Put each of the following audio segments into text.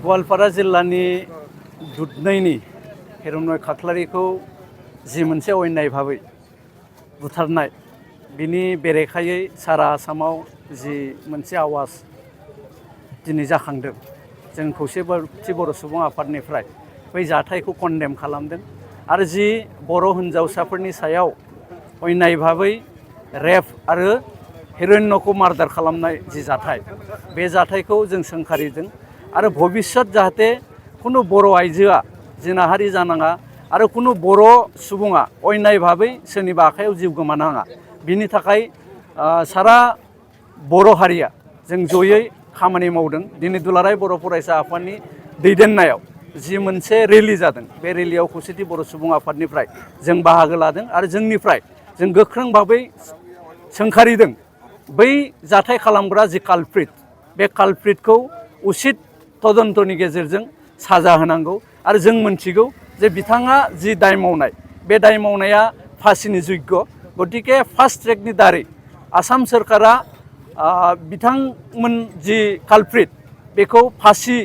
गवालपारा जिल्लानि दुधनैनि हिरण्मय खाख्लारिखौ जि मोनसे अयनाय भाबै बुथारनाय बिनि बेरेखायै सारा आसामाव जि मोनसे आवाज दिनै जाखांदों। जों खौसेथि बर' सुबुं आफादनिफ्राय बै जाथायखौ कन्डेम खालामदों आरो जि बर' हिन्जावसाफोरनि सायाव अयनाय भाबै रेप आरो हिरण्यखौ मार्डार खालामनाय जि जाथाय बे जाथायखौ जों सोंखारिदों आरो भबिष्यत जाहाथे कुनु बर' आइजोआ जिनाहारि जानाङा आरो कुनु बर' सुबुङा अयनाय भाबै सोरनिबा आखायाव जिउ गोमानाङा बिनि थाखाय सारा बर' हारिया जों जयै खामानि मावदों। दिनै दुलाराय बर' फरायसा आफादनि दैदेननायाव जि मोनसे रेलि जादों बे रेलियाव खौसेथि बर' सुबुं आफादनिफ्राय जों बाहागो लादों आरो जोंनिफ्राय जों गोख्रों भाबै सोंखारिदों बै जाथाय खालामग्रा जि कालप्रिट बे कालप्रिटखौ उचित तदन्तनि गेजेरजों साजा होनांगौ आरो जों मोनथिगौ जे बिथाङा जि दाय मावनाय बे दाय मावनाया फासिनि योग्य। गतिके फास्ट ट्रेकनि दारै आसाम सोरखारा बिथांमोन जि कालप्रिट बेखौ फासि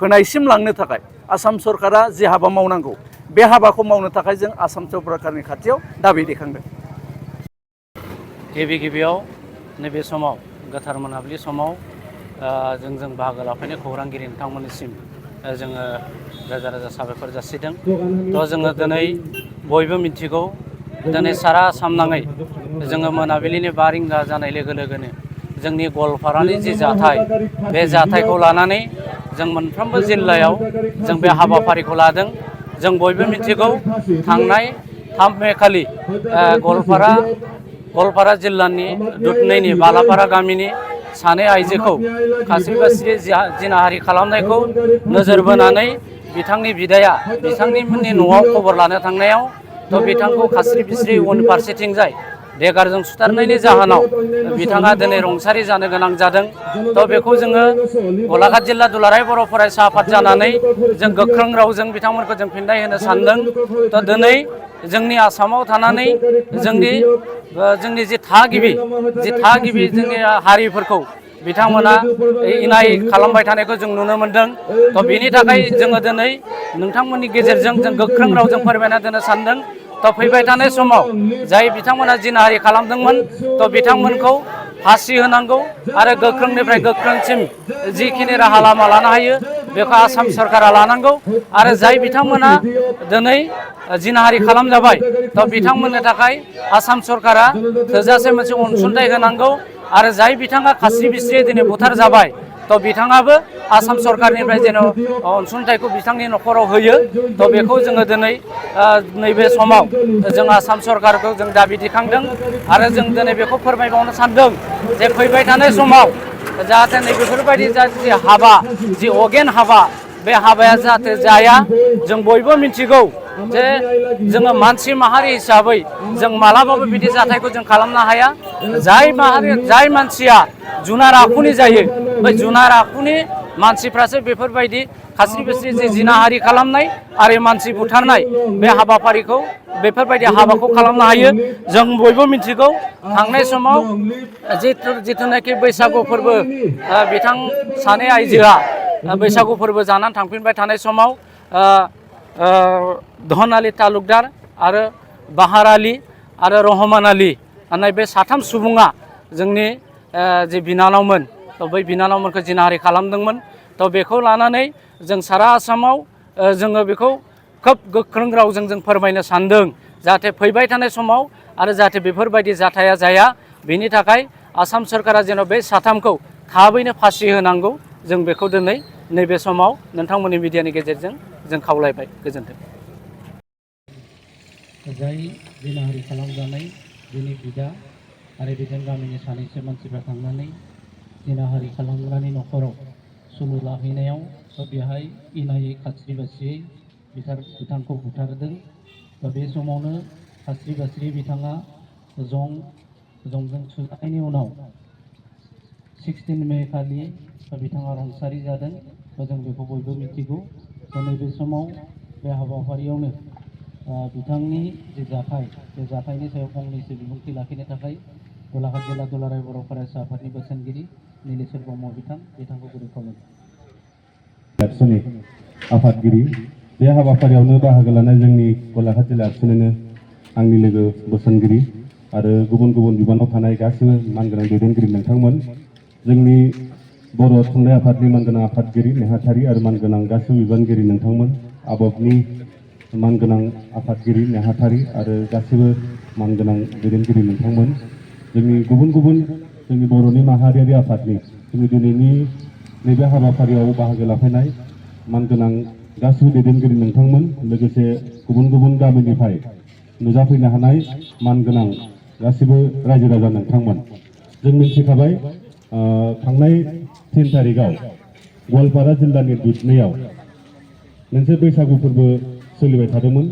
होनायसिम लांनो थाखाय आसाम सरकारा जि हाबा मावनांगौ बे हाबाखौ मावनो थाखाय जों आसाम सरकारनि खाथियाव दाबि दैखांदों। गिबियाव नैबे समाव गोथार मोनाबिलि समाव जों बाहागो लाफैनाय खौरांगिरि नोंथांमोननिसिम जोङो रोजा रोजा साबायखर जासिदों। जोङो दिनै बयबो मिथिगौ दिनै सारा आसाम नाङै जोङो मोनाबिलिनि 5 रिंगा जानाय लोगो लोगोनो जोंनि गवालपारानि जि जाथाय बे जाथायखौ लानानै जों मोनफ्रोमबो जिल्लायाव जों बे हाबाफारिखौ लादों। जों बयबो मिथिगौ थांनाय 3 मे खालि गवालपारा जिल्लानि दुधनैनि बालापारा गामिनि सानै आइजोखौ खास्रि बास्रि जिनाहारि खालामनायखौ नोजोर बोनानै बिथांनि बिदाया बिथांनिमोननि न'आव खबर लानो थांनायाव बिथांखौ खास्रि बिस्रि उनफारसेथिंजाय देगारजों सुथारनायनि जाहोनाव बिथाङा दिनै रुंसारि जानो गोनां जादों। बेखौ जोङो गलाघाट जिल्ला दुलाराय बर' फरायसा आफाद जानानै जों गोख्रों रावजों बिथांमोनखौ जों फिन्नाय होनो सानदों। दिनै जोंनि आसामाव थानानै जोंनि जि थागिबि जोंनि हारिफोरखौ बिथांमोना इनाय खालामबाय थानायखौ जों नुनो मोनदों। बेनि थाखाय जोङो दिनै नोंथांमोननि गेजेरजों जों गोख्रों रावजों फोरमायना होनो सानदों। फैबाय थानाय समाव जाय बिथांमोना जिनाहारि खालामदोंमोन बिथांमोनखौ फासि होनांगौ आरो गोख्रोंनिफ्राय गोख्रोंसिम जिखिनि राहा लामा लानो हायो बेखौ आसाम सरकारा लानांगौ आरो जाय बिथांमोना दिनै जिनाहारि खालामजाबाय बिथांमोननो थाखाय आसाम सरकारा थोजासे मोनसे अनसुंथाइ होनांगौ आरो जाय बिथाङा खास्रि बिस्रि दिनै बुथार जाबाय बिथाङाबो आसाम सरकारनिफ्राय जेन' अनसुंथाइखौ बिथांनि न'खराव होयो। बेखौ जोङो दिनै नैबे समाव जों आसाम सरकारखौ जों दाबि दिखांदों आरो जों दिनै बेखौ फोरमायबावनो सानदों जे फैबाय थानाय समाव जाहाथे नैबेफोरबायदि जि हाबा जि अगेन हाबा बे हाबाया जाहाथे जाया। जों बयबो मिथिगौ जे जोङो मानसि माहारि हिसाबै जों मालाबाबो बिदि जाथायखौ जों खालामनो हाया। जाय मानसिया जुनार आखुनि जायो बै जुनार आखुनि मानसिफ्रासो बेफोरबायदि खास्रि बिस्रि जि जिनाहारि खालामनाय आरो मानसि बुथारनाय बे हाबाफारिखौ बेफोरबायदि हाबाखौ खालामनो हायो। जों बयबो मिथिगौ थांनाय समाव जिथुनाखि बैसागु फोरबो बिथां सानै आइजोआ बैसागु फोरबो जानानै थांफिनबाय थानाय समाव धन आली तालुकदार आरो बाहार आली आरो रहमान आली होननाय बे 3 सुबुङा जोंनि जि बिनानावमोन बै बिनानावमोनखौ जिनाहारि खालामदोंमोन। बेखौ लानानै जों सारा आसामाव जोङो बेखौ खोब गोख्रों रावजों जों फोरमायनो सानदों जाहाथे फैबाय थानाय समाव आरो जाहाथे बेफोरबायदि जाथाया जाया बेनि थाखाय आसाम सरकारा जेन' बे 3खौ थाबैनो फासि होनांगौ। जों बेखौ दिनै नैबे समाव नोंथांमोननि मिडियानि गेजेरजों जों खावलायबाय। गोजोन्थों। जाय जिनाहारि खालामजानाय बिनि बिदा आरो बिजों गामिनि सानैसो मानसिफ्रा थांनानै जिनाहारि खालामग्रानि न'खराव सुलु लाहैनायाव बेहाय इनायै खास्रि बास्रियै बिथांखौ बुथारदों। बे समावनो खास्रि बास्रि बिथाङा जंजों सुजानायनि उनाव 16 मे खालि बिथाङा रुंसारि जादों। जों बेखौ बयबो मिथिगौ। नैबे समाव बे हाबाफारियावनो बिथांनि जि जाथाय बे जाथायनि सायाव फंनैसो बिबुंथि लाखिनो थाखाय गलाघाट जिल्ला दुलाराय बर' फरायसा आफादनि बोसोनगिरि नीलेश्वर ब्रह्म बिथांखौ गुरै खावलायबाय। एबसुनि आफादगिरि बे हाबाफारियावनो बाहागो लानाय जोंनि गलाघाट जिल्ला एबसुनिनो आंनि लोगो बोसोनगिरि आरो गुबुन गुबुन बिबानाव थानाय गासिबो मानगोनां दैदेनगिरि नोंथांमोन जोंनि बर' थुनलाइ आफादनि मानगोनां आफादगिरि नेहाथारि आरो मानगोनां गासिबो बिबानगिरि नोंथांमोन आबबनि मानगोनां आफादगिरि नेहाथारि आरो गासिबो मानगोनां दैदेनगिरि नोंथांमोन जोंनि गुबुन गुबुन जोंनि बर'नि माहारियारि आफादनि जोंनि दिनैनि नैबे हाबाफारियाव बाहागो लाफैनाय मानगोनां गासिबो दैदेनगिरि नोंथांमोन लोगोसे गुबुन गुबुन गामिनिफ्राय नुजाफैनो हानाय मानगोनां गासिबो रायजो राजा नोंथांमोन जों मिथिखाबाय थांनाय 3 तारिखआव गवालपारा जिल्लानि दुधनैयाव मोनसे बैसागु फोरबो सोलिबाय थादोंमोन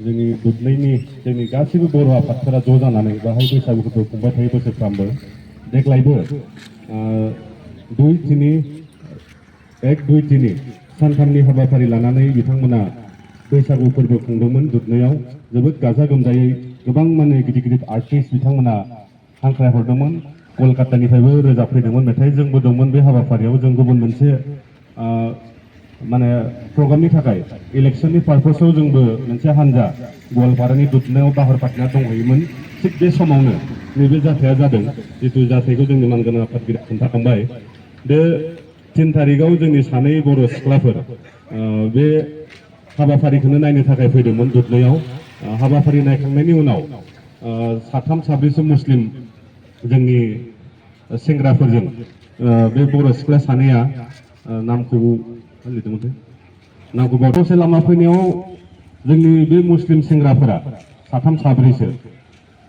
जोंनि दुधनैनि जोंनि गासिबो बर' आफादफोरा ज' जानानै बाहाय बैसागु फोरबो खुंबाय थायो बोसोरफ्रामबो देग्लायबो 1-2-3 सानथामनि हाबाफारि लानानै बिथांमोना बैसागु फोरबो खुंदोंमोन दुधनैयाव जोबोद गाजा गोमजायै गोबां माने गिदिर गिदिर आर्टिस्ट बिथांमोना हांख्राय हरदोंमोन कलकातानिफ्रायबो रोजाबफैदोंमोन मेथाइ जोंबो दंमोन बे हाबाफारियाव जों गुबुन मोनसे माने प्रग्रामनि थाखाय इलेक्शननि पारपसाव जोंबो मोनसे हान्जा गवालपारानि दुधनैयाव बाहरपाटना दंहैयोमोन थिग बे समावनो नैबे जाथाया जादों जितु जाथायखौ जोंनि मानगोनां आफादगिरि खोन्थाखांबाय बे 3 तारिखआव जोंनि सानै बर' सिख्लाफोर बे हाबाफारिखौनो नायनो थाखाय फैदोंमोन दुधनैयाव हाबाफारि नायखांनायनि उनाव 3-4 मुस्लिम जोंनि सेंग्राफोरजों बे बर' सिख्ला सानैया नामखौ बावसे लामा फैनायाव जोंनि बे मुस्लिम सेंग्राफोरा 3-4सो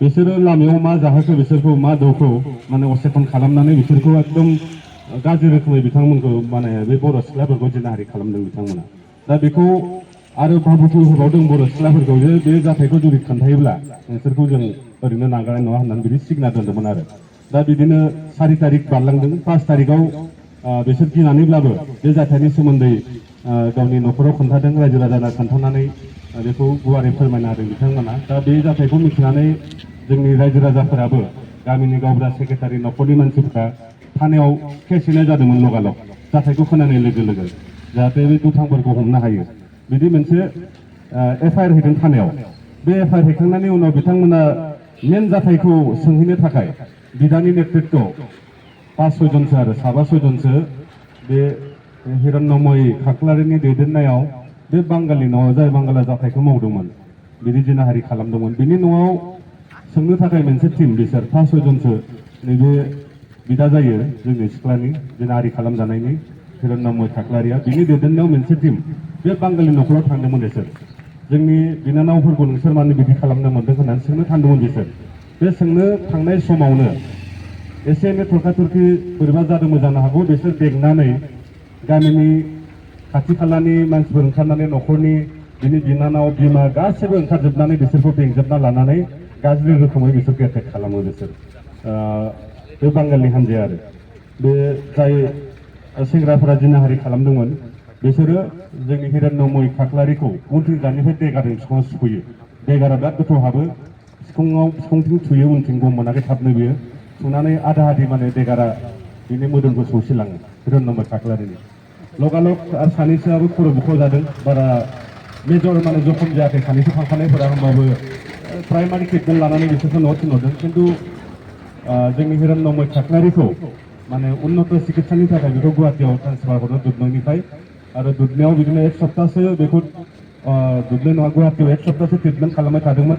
बिसोरो लामायाव मा जाहोखो बिसोरखौ मा दौखो माने असेथन खालामनानै बिसोरखौ एकदम गाज्रि रोखोमै बिथांमोनखौ माने बे बर' सिख्लाफोरखौ जिनाहारि खालामदों बिथांमोना दा बेखौ आरो भाबुकि होबावदों बर' सिख्लाफोरखौ जे बे जाथायखौ जुदि खोन्थायोब्ला नोंसोरखौ जों ओरैनो नागारनाय नङा होननानै बिदि सिगना दोन्दोंमोन आरो दा बिदिनो 4 तारिख बारलांदों 5 तारिखआव बिसोर गिनानैब्लाबो बे जाथायनि सोमोन्दै गावनि न'खराव खोन्थादों रायजो राजानो खोन्थानानै बेखौ गुवारै फोरमायना होदों बिथांमोना दा बे जाथायखौ मिथिनानै जोंनि रायजो राजाफोराबो गामिनि गावबुरा सेक्रेटारि न'खरनि मानसिफोरा थानायाव केस हैनाय जादोंमोन लगालग जाथायखौ खोनानाय लोगो लोगो जाहाथे बे दुथांफोरखौ हमनो हायो बिदि मोनसे एफआइआर हैदों थानायाव बे एफआइआर हैखांनायनि उनाव बिथांमोना मेन जाथायखौ सोंहैनो थाखाय बिदानि नेतृत्व 5-6 जनसो आरो 7-6 जनसो बे हिरण्यमयी खाख्लारिनि दैदेननायाव बे बांगालि न'आव जाय बांगाला जाथायखौ मावदोंमोन बिदि जिनाहारि खालामदोंमोन बिनि न'आव सोंनो थाखाय मोनसे टीम बिसोर 5-6 जनसो नैबे बिदा जायो जोंनि सिख्लानि जिनाहारि खालामजानायनि हिरण्यमयी खाख्लारिया बिनि दैदेननायाव मोनसे टीम बे बांगालि न'खराव थांदोंमोन बिसोर जोंनि बिनानावफोरखौ नोंसोर मानो बिदि खालामनो मोन्दों होननानै सोंनो थांदोंमोन बिसोर बे सोंनो थांनाय समावनो एसे एनै थरखा थरखि बोरैबा जादोंमोन जानो हागौ बिसोर बेंनानै गामिनि खाथि खालानि मानसिफोर ओंखारनानै न'खरनि बिनि बिनानाव बिमा गासैबो ओंखारजोबनानै बिसोरखौ बेंजोबना लानानै गाज्रि रोखोमै बिसोरखौ एटेक खालामो बिसोर बे बांगालनि हान्जाया आरो बे जाय सेंग्राफोरा जिनाहारि खालामदोंमोन बिसोरो जोंनि हिरण्यमयी खाख्लारिखौ उनथिं जानिफ्राय देगारजों सिखाङाव सुखुयो देगारा बिराद गोथौ हाबो सिखंथिं थुयो उनथिं गम मोनाखै थाबनो बियो थुनानै आधा आधि माने देगारा बिनि मोदोमखौ सौसिलाङो हिरण्यमयी खाख्लारिनि लगालग आरो सानैसोआबो खर' बुखाव जादों बारा मेजर माने जखम जायाखै सानैसो थांफानायफोरा होमबाबो प्राइमारि ट्रिटमेन्ट लानानै बिसोरखौ न'आव थिनहरदों खिन्थु जोंनि हिरण्यमयी खाख्लारिखौ माने उन्नत चिकित्सानि थाखाय बेखौ गुवाहाटियाव ट्रान्सफार हरदों दुधनैनिफ्राय आरो दुधनैयाव बिदिनो 1 सप्ताहसो बेखौ दुधनৈ नङा गुवाहाटियाव 1 सप्ताहसो ट्रिटमेन्ट खालामबाय थादोंमोन